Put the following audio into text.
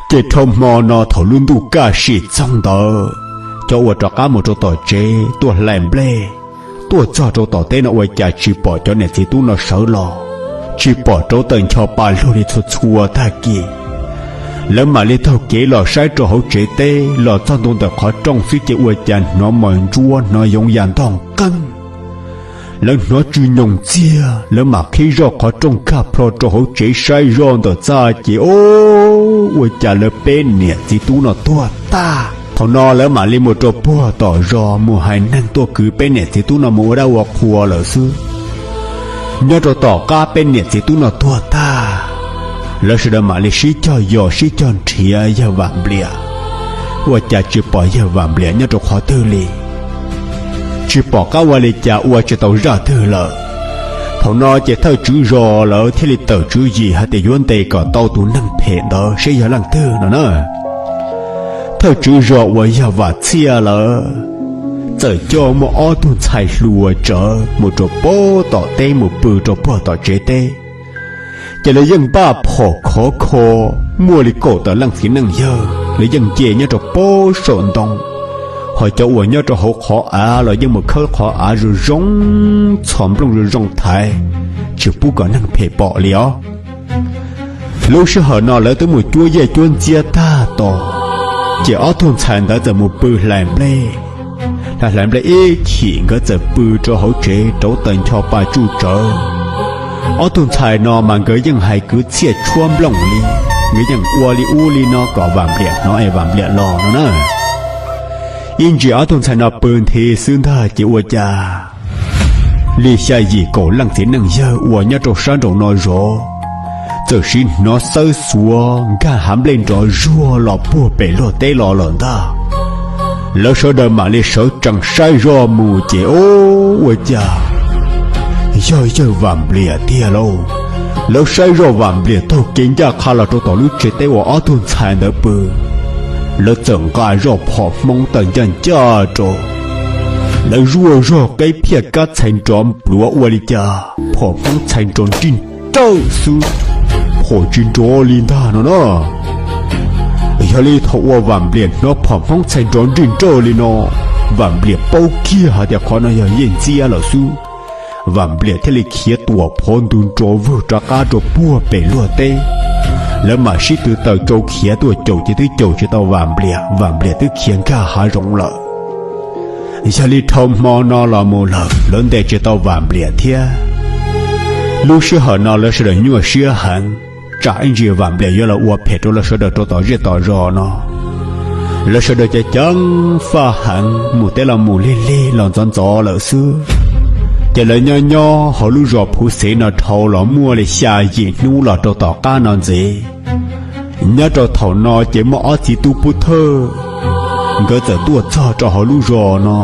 Ces dhau hmo no thaum lub ntuj kaj sim txoog ntawd, cov uas rov qab mus rau tom tsev tuaj hlais nplej, tuaj txog rau tom teb no ua cas tsis pom cov niam txiv tub no sawv los, tsis pom rauv taws ncho pa luag li txhua txhua tag kis. Lawv mam li taug kev los saib rau hauv tsev teb, los txog ntua ntawm qhov rooj xwb ces ua cas hnov mos ntsuab, hnov yoov yam ntog qeeg. Lawv hnov tsw nyoos txiag, lawv mam qhib zoj qhov rooj kaj plho rau hauv tsev saib zoj ntawm txaj ces o, ua cas lawv peb niam txiv tub no tuag tag. Thaum no lawv mam li mus rau puag tom zos mus hais neeg tuaj kwv peb niam txiv tub no mus ua dab ua qhua lawm xwb. Nyob rau tom qab peb niam txiv tub no tuag tag, lawv sawv daws mam li sib cog yos sib cog nrhiav yawg Vam Npliam. Ua cas tsis pom yawg Vam Npliam nyob rau qhov twg li, tsis pom qab ua li cas ua tsis tau zaj twg lawm. Thaum no ces thawj tswv zos lawv thiaj li tawm tswv yim hais tias yuav ntes kom tau tus neeg phem ntawd seb yog leej twg no na. Thawj tswv zos uas yog Vam Txhiaj lawm, txawm coj muaj ob tug ntxhais hluas tsawv mus rau puag tom teb mus pw rau puag tom tsev teb. Ces lawv yeej npaj phom khov kho, muaj li kaum tawm leej txiv neej yawg, lawv yeej nce nyob rau puag saum ntoo, ho cov uas nyob rau hauv qhov av los yeej mus khawb qhov av zoo zoo, txhos nplooj zoo zoo thaiv, tsis pub kom neeg phem pom li os. Lub sij hawm no lawv twb mus cuab yaj cuab ntxiab tag to, ces ob tug ntxhais ntawd txawm mus pw hlais nplej. Hlais nplej ib chim nkawd txawm pw rau hauv tsev rauv taws ncho pa tsuj tsawv. Ob tug ntxhais no mas nkawd yeej hais kwv txhiaj tshuab nplooj li, nkawd yeej ua li ub li no kom Vam Npliam hnov es Vam Npliam los no na. Ib ntsis ob tug ntxhais no pw nthi xwb ntag ces ua cas li xya yim kaum leej txiv neej yawg uas nyob rau sab nraum no zov, txawm sim hnov xawb xuav nkag hav nplej nrov zuag los puag pem luag teb los lawm ntag. Lawv sawv daws mam li sawv tsees saib zoj mus ces o, ua cas yog yawg Vam Npliam tiag lauj. Lawv saib zoj Vam Npliam taug kev ncaj qha los rau tom lub tsev teb uas ob tug ntxhais ntawd pw. Lawv txawm nqa zoj phom hmoob tawm ncaj ncaj rau, lawv zuaj zog qeb phiaj kab txhais nrov npluav ua li cas phom hmoob txhais nrov nrij nrawj xwb, phom tsis nrov li ntag no na. Yog li thaum uas Vam Npliam hnov phom hmoob txhais nrov nrij nrawj li no, Vam Npliam paub kiag hais tias qhov no yog yej ntxiab lawm xwb. Vam Npliam thiaj li khiav tuam phov ntug nrov vwg rov qab rau puag pem luag teb. Lawv mam sib tw taws tsau khiav tuaj caum ces twb caum tsis tau Vam Npliam, Vam Npliam twb khiav nkag hav zoov lawm. Yog li dhau hmo no los mus lawm lawv ntes tsis tau Vam Npliam thiab. Lub sij hawm no lawv sawv daws nyuaj siab heev, tsam ib ntsis Vam Npliam yuav los ua phem rau lawv sawv daws rau tom zej tom zos no. Lawv sawv daws ceev ceev faj heev, mus teb los mus lig lig los ntxov ntxov lawm xwb. Ces lawv nyob nyob hauv lub zos Phuv Xev no dhau los muaj li xya yim hnub los rau tom qab no ntxiv. Nyob rau thaum no ces muaj ob txiv tub Pub Thawj, nkawd txawm tuaj txog rau hauv lub zos no.